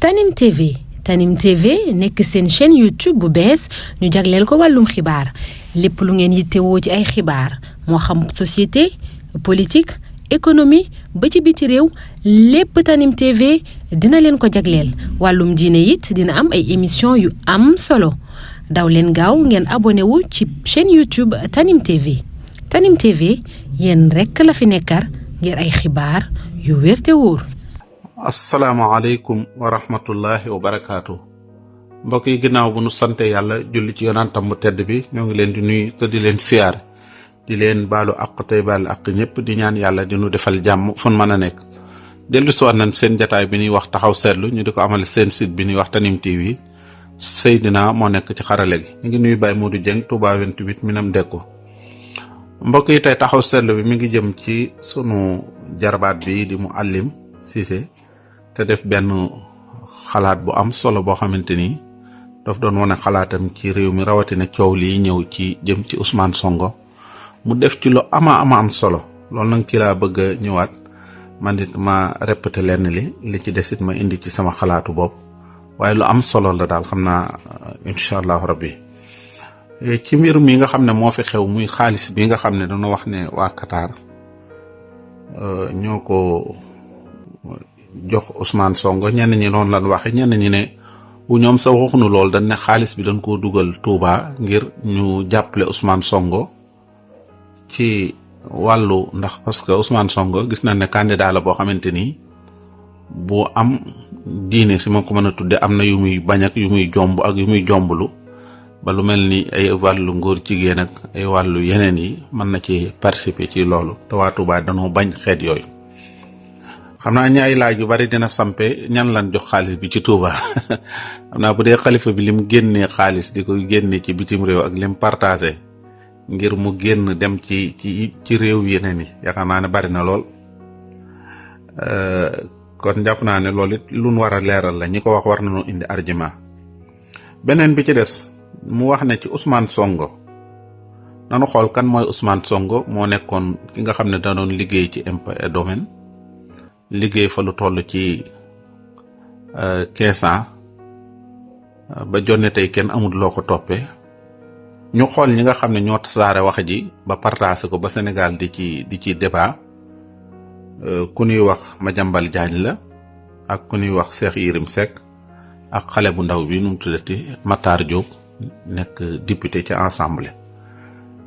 Tanim TV Tanim TV nekk seen chaîne YouTube bu bees ñu jagleel ko wàllum xibaar lépp lu ngeen yittewoo ci ay xibaar moo xam société politique économie ba ci biti réew lépp Tanim TV dina leen ko jagleel wàllum diine it dina am ay émission yu am solo daw leen gaaw ngeen abonné wu ci chaîne YouTube Tanim TV Tanim TV yéen rekk la fi nekkar ngir ay xibaar yu wér te wóor. asalaamaaleykum wa rahmatullahi wa barakaatu mbokk yi ginnaaw bu nu sante yàlla julli ci yonantam bu tedd bi ñoo ngi leen di nuyu te di leen siyaar di leen baalu àq tey baalu àq ñëpp di ñaan yàlla di nu defal jàmm fun mën a nekk dellu si waat nañ seen jataay bi ñuy wax taxaw seetlu ñu di ko amal seen site bi ñuy wax Tanim TV Seydina moo nekk ci xarale gi ñu ngi nuyu Baye Modou Dieng Touba 28 Minam Dekko mbokk yi tey taxaw seetlu bi mi ngi jëm ci sunu jarbaat bi di Mouhalim Cissé te def benn xalaat bu am solo boo xamante ni daf doon wane xalaatam ci réew mi rawatina coow lii ñëw ci jëm ci Ousmane Sonko mu def ci lu ama am solo loolu nag ci laa bëgg a ñëwaat man it ma répété lenn li ci desit ma indi ci sama xalaatu bopp waaye lu am solo la daal xam naa incha allahu rabbi ci mbir mi nga xam ne moo fi xew muy xaalis bi nga xam ne dañoo wax ne waa Qatar ñoo ko jox Ousmane Sonko ñenn ñi noonu lan waxe ñenn ñi ne bu ñoom sa waxuñu lool dañ ne xaalis bi dañ koo dugal Touba ngir ñu jàppale Ousmane Sonko ci wàllu ndax parce que Ousmane Sonko gis nañ ne candidat la boo xamante ni bu am diine si ma ko mën a tudde am na yu muy bañ ak yu muy jomb ak yu muy jomblu ba lu mel ni ay wàllu ngóor jigéen ak ay wàllu yeneen yi mën na ci participer ci loolu te waa Touba dañoo bañ xeet yooyu xam naa ñaay laaj yu bari dina sampe ñan lan jox xaalis bi ci Touba xam naa bu dee xalifa bi lim génnee xaalis di ko génne ci bitim réew ak lim partagé ngir mu génn dem ci réew yeneen yi yaakaar naa ne bari na lool kon jàpp naa ne loolu it luñ war a leeral la ñi ko wax war nañoo indi argument beneen bi ci des mu wax ne ci Ousmane Sonko nanu xool kan mooy Ousmane Sonko moo nekkoon ki nga xam ne da doon liggéey ci impôts et domaines liggéey fa lu toll ci 15 ans ba jonne tey kenn amul loo ko toppee ñu xool ñi nga xam ne ñoo tasaare wax ji ba partagé ko ba Sénégal di ci débat ku ñuy wax Madiambal Diagne la ak ku ñuy wax Cheikh Yérim Seck ak xale bu ndaw bi nu mu tuddati Matar Diop nekk député ci assemblée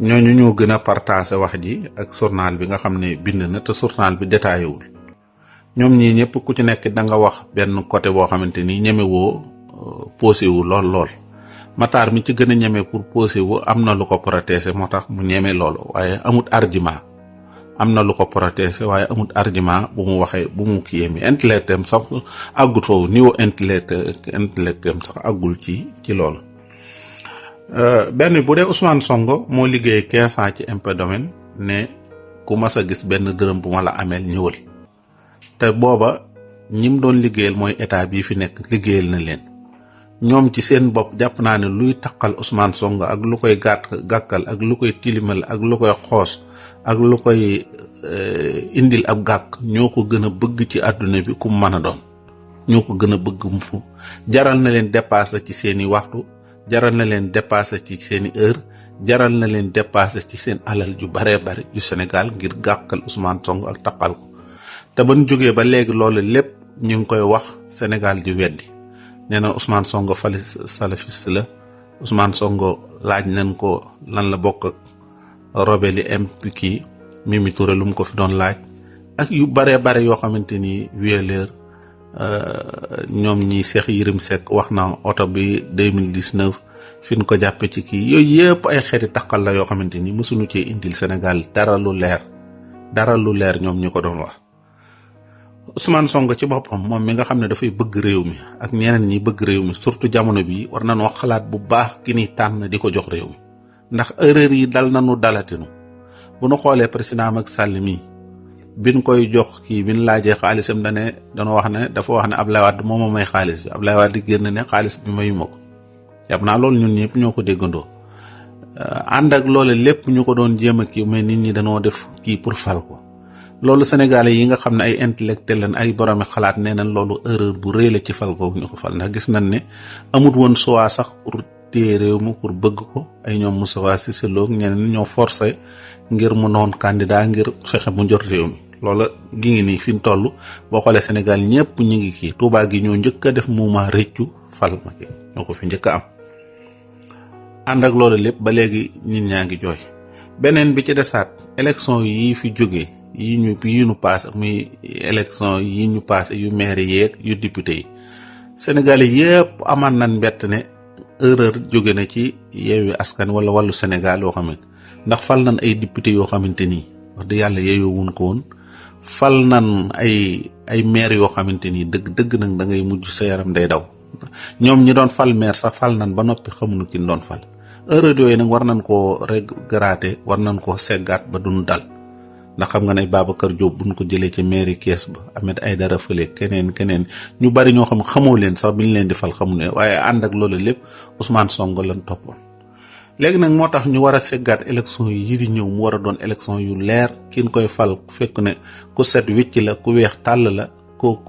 ñooñu ñoo gën a partagé wax ji ak journal bi nga xam ne bind na te journal bi détaillé wul ñoom ñii ñëpp ku ci nekk da nga wax benn côté boo xamante ni ñemewoo posé wu lool Matar mi ci gën a ñeme pour posé wu am na lu ko protéger moo tax mu ñeme loolu waaye amut argument am na lu ko protéger waaye amut argument bu mu waxee bu mu kii mi intellectem sax àggut foofu niveau intellectem sax àggul ci loolu benn bu dee Ousmane Sonko moo liggéey 15 ans ci impôts et domaines ne ku mas a gis benn dërëm bu ma la ameel ñëwal te booba ñim doon liggéeyal mooy état bii fi nekk liggéeyal na leen ñoom ci seen bopp jàpp naa ne luy taqal Ousmane Sonko ak lu koy gàkkal ak lu koy tilimal ak lu koy xoos ak lu koy indil ab gàkk ñoo ko gën a bëgg ci àdduna bi ku mën a doon ñoo ko gën a bëgg mu fu jaral na leen dépassé ci seeni waxtu jaral na leen dépassé ci seeni heure jaral na leen dépassé ci seen alal ju baree bari ju Sénégal ngir gàkkal Ousmane Sonko ak taqal ko te ban jógee ba léegi loolu lépp ñu ngi koy wax Sénégal di weddi nee na Ousmane Sonko salafiste la Ousmane Sonko laaj nañ ko lan la bokk ak robeli kii Mimi Touré lu mu ko fi doon laaj ak yu baree bare yoo xamante ni violeur ñoom ñi Cheikh Yérim Seck wax na oto bi 2019 fi ñu ko jàppe ci kii yooyu yëpp ay xeeti taqal la yoo xamante ni mësuñu cee indil Sénégal dara lu leer ñoom ñu ko doon wax Ousmane Sonko ci boppam moom mi nga xam ne dafay bëgg réew mi ak ñeneen ñi bëgg réew mi surtout jamono bi war nañoo xalaat bu baax ki ni tànn di ko jox réew mi ndax erreur yi dal nañu dalatinu bu nu xoolee président Macky Sall mi bin koy jox kii bin laajee xaalisam danoo wax ne dafa wax ne Abdoulaye Wade moo ma may xaalis bi Abdoulaye Wade génn ne xaalis bi mayu ma ko yàpp naa loolu ñun ñëpp ñoo ko déggandoo ànd ak loole lépp ñu ko doon jéem a kii mais nit ñi dañoo def kii pour fal ko loolu sénégalais yi nga xam ne ay intellectuel lañ ay boromi xalaat nee nañ loolu erreur bu rëy la ci fal googu ñu ko fal ndax gis nañ ne amut woon choix sax pour téye réew mi pour bëgg ko ay ñoom Moustapha Cissé Lo ñeneen ñoo forcé ngir mu noon candidat ngir fexe mu jot réew mi loola gi ngi nii fi mu toll boo xoolee Sénégal ñëpp ñu ngi kii Touba gi ñoo njëkk a def mouvement rëccu fal ma ki ñoo ko fi njëkk a am ànd ak loolu lépp ba léegi nit ñaa ngi jooy beneen bi ci desaat élection yi fi jógee yi ñu paase muy élection yi ñu paase yu maire yeeg yu député yi Sénégalais yëpp amaan nañ mbett ne erreur jóge na ci Yewwi Askan wala Wallu Sénégal yoo xam ne ndax fal nañ ay député yoo xamante ni wax dëgg yàlla yeeyoo wuñ ko woon fal nañ ay maire yoo xamante ni dëgg nag da ngay mujj sa yaram day daw ñoom ñi doon fal maire sax fal nañ ba noppi xamuñu ki doon fal erreur yooyu nag war nañ koo regretter war nañ koo seggaat ba duñ dal ndax xam nga ne Babacar Diop buñ ko jëlee ci mairie Kees ba Ahmed Aïdara fële keneen ñu bari ñoo xam xamoo leen sax biñ leen di fal xamu ne waaye ànd ak loolu lépp Ousmane Sonko lañ toppoon léegi nag moo tax ñu war a seggaat élection yi di ñëw mu war a doon élection yu leer kiñ koy fal fekk ne ku set wicc la ku weex tàll la ku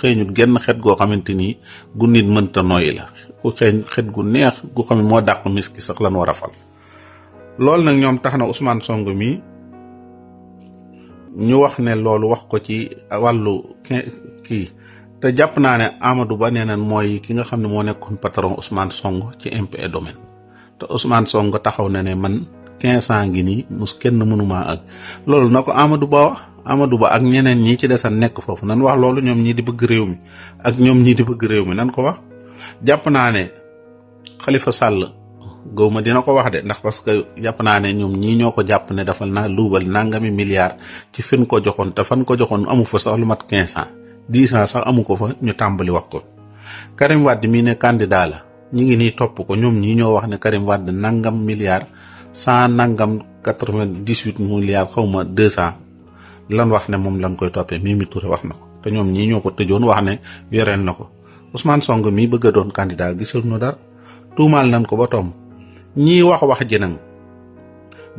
xeeñut genn xet goo xamante ni gu nit mënta nooyi la ku xeeñ xet gu neex gu xam ne moo dàq miski sax lan war a fal loolu nag ñoom tax na Ousmane Sonko mi ñu wax ne loolu wax ko ci wàllu kii te jàpp naa ne Amadou Ba nee nañ mooy ki nga xam ne moo nekkoon patron Ousmane Sonko ci impôts et domaines te Ousmane Sonko taxaw na ne man 15 ans ngi nii kenn mënumaa ak loolu na ko Amadou Ba wax Amadou Ba ak ñeneen ñi ci desan nekk foofu nan wax loolu ñoom ñii di bëgg réew mi ak ñoom ñii di bëgg réew mi nan ko wax jàpp naa ne Khalifa Sall gëw ma dina ko wax de ndax parce que jàpp naa ne ñoom ñii ñoo ko jàpp ne dafa naa luubal nangami milliards ci fin ko joxoon te fan ko joxoon amu fa sax lu mat 15 ans 10 ans sax amu ko fa ñu tàmbali wax ko Karim Wade mii ne candidat la ñi ngi nii topp ko ñoom ñii ñoo wax ne Karim Wade nangam milliards 100 nangam 98 milliards xaw ma 200 lan wax ne moom lan koy toppee Mimi Touré wax na ko te ñoom ñii ñoo ko tëjoon wax ne yoreel na ko Ousmane Sonko mii bëgg a doon candidat gisul nu dara tuumaal nañ ko ba tomb ñii wax ji nag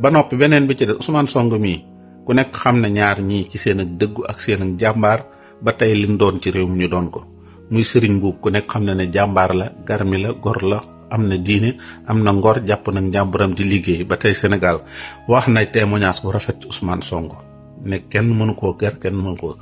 ba noppi beneen bi ci des Ousmane Sonko mii ku nekk xam ne ñaar ñii ci seen ak dëggu ak seen ak jàmbaar ba tey liñ doon ci réew mi ñu doon ko muy Serigne Mboup ku nekk xam ne ne jàmbaar la garmi la gor la am na diine am na ngor jàpp nag njàmburam di liggéey ba tey Sénégal wax na témoignage bu rafet ci Ousmane Sonko ne kenn mënu koo ger kenn mënu koo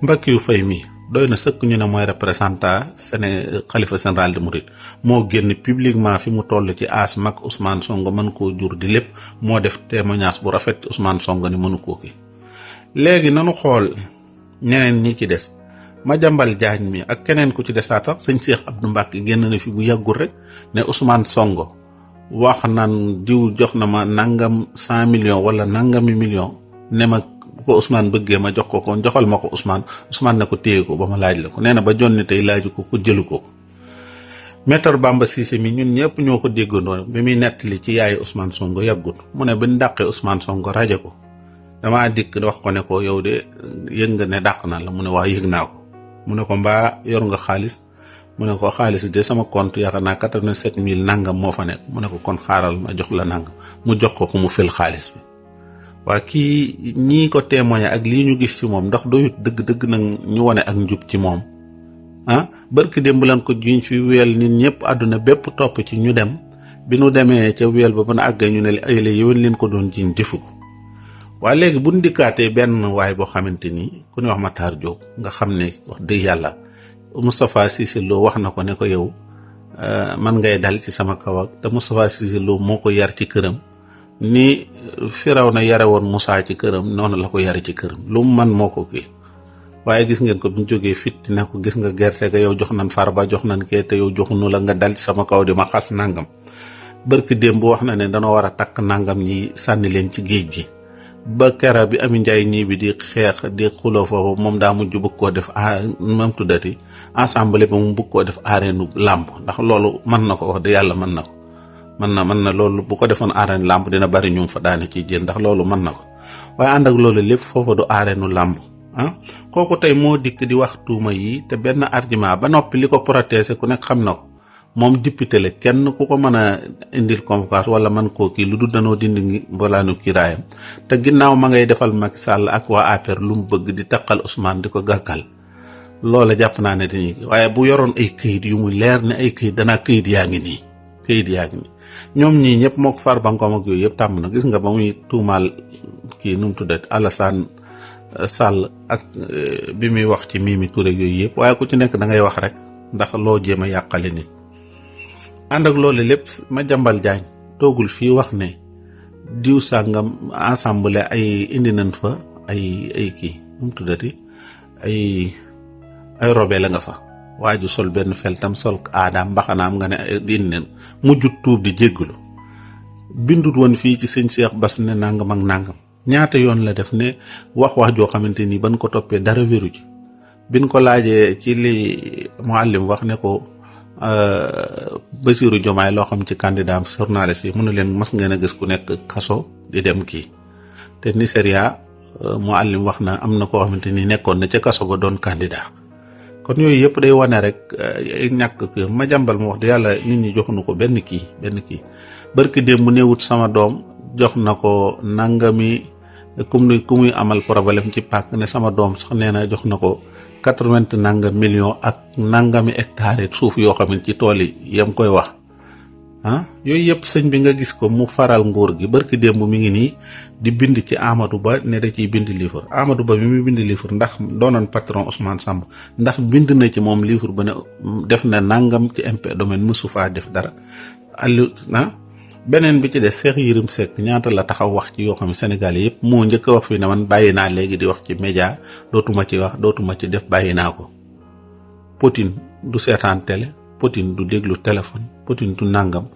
Mbackiyou Faye mi doy na sëkk ñu ne mooy représentant xalifa général de Mouride moo génn publiquement fi mu toll ci as mag Ousmane Sonko mën koo jur di lépp moo def témoignage bu rafet ci Ousmane Sonko ni mënu koo kii léegi nanu xool ñeneen ñi ci des Madiambal Diagne mi ak keneen ku ci desaat sax sëñ Cheikh Abdou Mbacké génn na fi bu yàggul rek ne Ousmane Sonko wax naan diw jox na ma nangam 100 millions wala nangami millions ne ma bu ko Ousmane bëggee ma jox ko joxal ma ko Ousmane ne ko téye ko ba ma laaj la ko nee na ba jonni tey laaju ko jëlu ko Maître Bamba Cissé mi ñun ñëpp ñoo ko déggandoo bi muy nettali ci yaayu Ousmane Sonko yàggut mu ne bañ dàqee Ousmane Sonko rajo ko damaa dikk wax ko ne ko yow de yëg nga ne dàq na la mu ne waa yëg naa ko mu ne ko mbaa yor nga xaalis mu ne ko xaalis de sama compte yaakaar naa 87 000 nangam moo fa nekk mu ne ko kon xaaral ma jox la nangam mu jox ko mu fël xaalis bi waa kii ñii ko témoigné ak lii ñu gis ci moom ndax doyut dëgg nag ñu wane ak njub ci moom barki démb lan ko juñ fi weel nit ñëpp àdduna bépp topp ci ñu dem bi nu demee ca weel ba na àggee ñu ne ay la yéwén leen ko doon jiñ defu ko waaye léegi buñ dikkaatee benn waay boo xamante ni ku ñuy wax Matar Diop nga xam ne wax dëgg yàlla Moustapha Cissé Lo wax na ko ne ko yow man ngay dal ci sama kaw ak te Moustapha Cissé Lo moo ko yar ci këram ni Firawna yare woon Moussa ci këram noonu la ko yare ci këram lu mu man moo ko kii waaye gis ngeen ko bi ñu jógee fitti ne ko gis nga gerte ga yow jox nan Farba jox nan kee te yow joxunu la nga dal ci sama kaw di ma xas nangam barki démb wax na ne danoo war a takk nangam ñi sànni leen ci géej gi ba kera bi Ami Njaay ñii bi di xeex di xuloo foofu moom daa mujj bëgg koo def mam tuddati ensemble ba mu bëgg koo def areenu làmb ndax loolu mën na ko wax de yàlla mën na ko mën na loolu bu ko defoon arène làmb dina bari ñu fa daane ci jël ndax loolu mën na ko waaye ànd ak loolu lépp foofa du areenu làmb kooku tey moo dikk di wax tuuma yi te benn argument ba noppi li ko protéger ku nekk xam na ko moom député la kenn ku ko mën a indil convocation wala man koo kii lu dul danoo dindi mbolaanu kiraayam te ginnaaw ma ngay defal Macky Sall ak waa APR lu mu bëgg di taqal Ousmane di ko gàkkal loola jàpp naa ne dañuy waaye bu yoroon ay këyit yu mu leer ne ay këyit danaa këyit yaa ngi nii ñoom ñii ñëpp moo ko Farba Ngom ak yooyu yëpp tàmm na gis nga ba muy tuumaal kii nu mu tuddat Alassane Sall ak bi muy wax ci Mimi Touré yooyu yëpp waaye ku ci nekk da ngay wax rek ndax loo jéem a yàqale nit ànd ak loolu lépp Madiambal Diagne toogul fii wax ne diw sàngam ensemble ay indi nañ fa ay kii nu mu tuddati ay robe la nga fa waaju sol benn feltam sol aadaam mbaxanaam nga ne indi neen mujjut tuub di jéggalu bindut woon fii ci sëñ Cheikh Bass ne nangam ak nangam ñaata yoon la def ne wax joo xamante ni ban ko toppee dara wéru ci bin ko laajee ci li Mouhalim wax ne ko Bassirou Diomaye loo xam ci candidat am journaliste yi mu ne leen mas ngeen a gis ku nekk kaso di dem kii te Nigeria Mouhalim wax na am na koo xamante ni nekkoon na ca kaso ba doon candidat kon yooyu yëpp day wane rek ñàkk kii Madiambal mu wax de yàlla nit ñi joxuñu ko benn kii barki démb mu néewut sama doom jox na ko nangami ku muy amal problème ci pàkk ne sama doom sax nee na jox na ko 80 nangam millions ak nangami hectares suuf yoo xam ne ci tool yi yam koy wax yooyu yëpp sëñ bi nga gis ko mu faral nguur gi barki démb mi ngi nii di bind ci Amadou Ba ne da ciy bind livre Amadou Ba bi muy bind livre ndax doonoon patron Ousmane Samb ndax bind na ci moom livre ba ne def na nangam ci MP domaine mësu faa def dara beneen bi ci des Cheikh Yérim Seck ñaata la taxaw wax ci yoo xam ne Sénégal yëpp moo njëkk a wax fii ne man bàyyi naa léegi di wax ci média dootuma ci wax dootuma ci def bàyyi naa ko Poutine du seetaan télé Poutine du déglu téléphone Poutine du nangam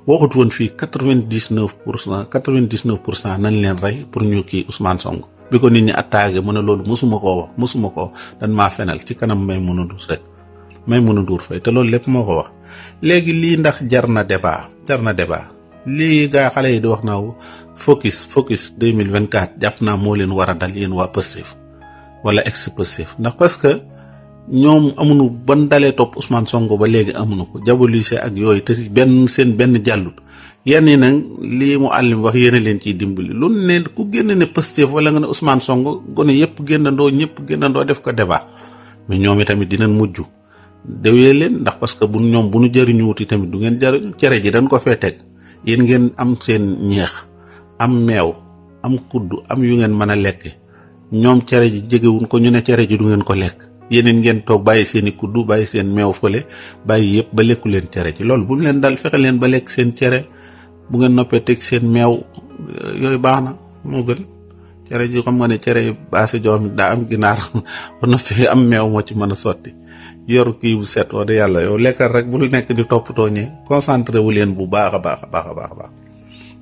waxut woon fii 99% nañ leen rey pour ñu kii Ousmane Sonko bi ko nit ñi attaqué mu ne loolu mosuma koo dan maa fenal ci kanam may mën a duur fay te loolu lépp moo ko wax léegi lii ndax jar na débat lii gaa xale yi di wax naa focus 2024 jàpp naa moo leen war a dal yéen waa Pastef wala ex-Pastef ndax parce que ñoom amuñu ban dalee topp Ousmane Sonko ba léegi amuñu ko diabolisé ak yooyu te seen benn jàllut yenn yi nag lii mu àllim wax yéen a leen ciy dimbali lu ne ku génn ne Pastef wala nga ne Ousmane Sonko gone ñëpp génnandoo def ko débat mais ñoom itamit dinañ mujj déwee leen ndax parce que bu ñu jëriñu wuti tamit du ngeen jëriñ cere ji dañ ko fee teg yéen ngeen am seen ñeex am meew am kuddu am yu ngeen mën a lekk ñoom cere ji jegewuñ ko ñu ne cere ji du ngeen ko lekk yeneen ngeen toog bàyyi seen i kuddu bàyyi seen meew fële bàyyi yëpp ba lekku leen cere ji loolu bu mu leen dal fexe leen ba lekk seen cere bu ngeen noppee teg seen meew yooyu baax na moo gën cere ji xam nga ne cere yu baase joom daa am ginaar ba noppee am meew moo ci mën a sotti yor kii bu set wax de yàlla yow lekkal rek bul nekk di toppatoo ñee concentré wu leen bu baax a baax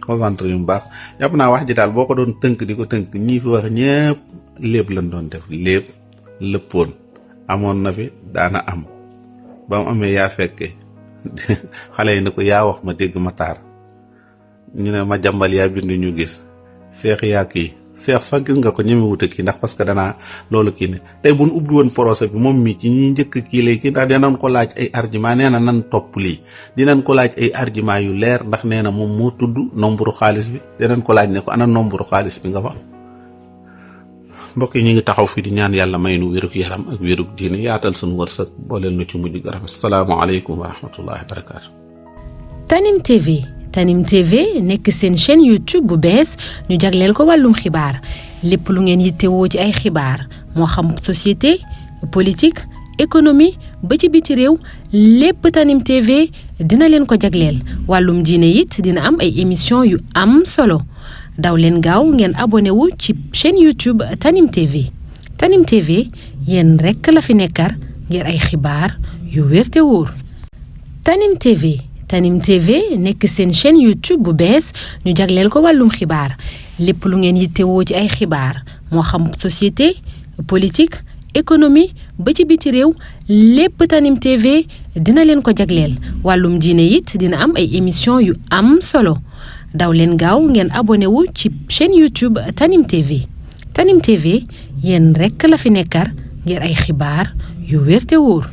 concentré yu bu baax yàpp naa wax ji daal boo ko doon tënk di ko tënk ñii fi wax ñëpp lépp lañ doon def léppoon amoon na fi daana am ba mu amee yaa fekke xale yi ne ko yaa wax ma dégg ma taar ñu ne Madiambal yaa bind ñu gis seex yaa kii seex sax gis nga ko ñeme wute kii ndax parce que danaa loolu kii ne tey bu ñu ubbi woon procès bi moom mi ci ñi njëkk kii lay kii ndax dinañ ko laaj ay argument nee na nan topp lii dinañ ko laaj ay argument yu leer ndax nee na moom moo tudd nombre xaalis bi dinañ ko laaj ne ko ana nombre xaalis bi nga fa mbokk yi ñu ngi taxaw fii di ñaan yàlla may nu wérug yaram ak wérug diine yaatal suñu wërsëg booleel nu ci mujj garam asalaamaaleykum wa rahmatullahi wa barakaatu. Tanim TV nekk seen chaîne YouTube bu bees ñu jagleel ko wàllum xibaar lépp lu ngeen yittewoo ci ay xibaar moo xam société politique économie ba ci biti réew lépp Tanim TV dina leen ko jagleel wàllum diine it dina am ay émission yu am solo daw leen gaaw ngeen abonné wu ci chaîne YouTube Tanim TV Tanim TV yéen rekk la fi nekkar ngir ay xibaar yu wér te wóor. Tanim TV nekk seen chaîne YouTube bu bees ñu jagleel ko wàllum xibaar lépp lu ngeen yittewoo ci ay xibaar moo xam société politique économie ba ci biti réew lépp Tanim TV dina leen ko jagleel wàllum diine it dina am ay émission yu am solo daw leen gaaw ngeen abonné wu ci chaîne YouTube Tanim TV Tanim TV yéen rekk la fi nekkar ngir ay xibaar yu wér te wóor.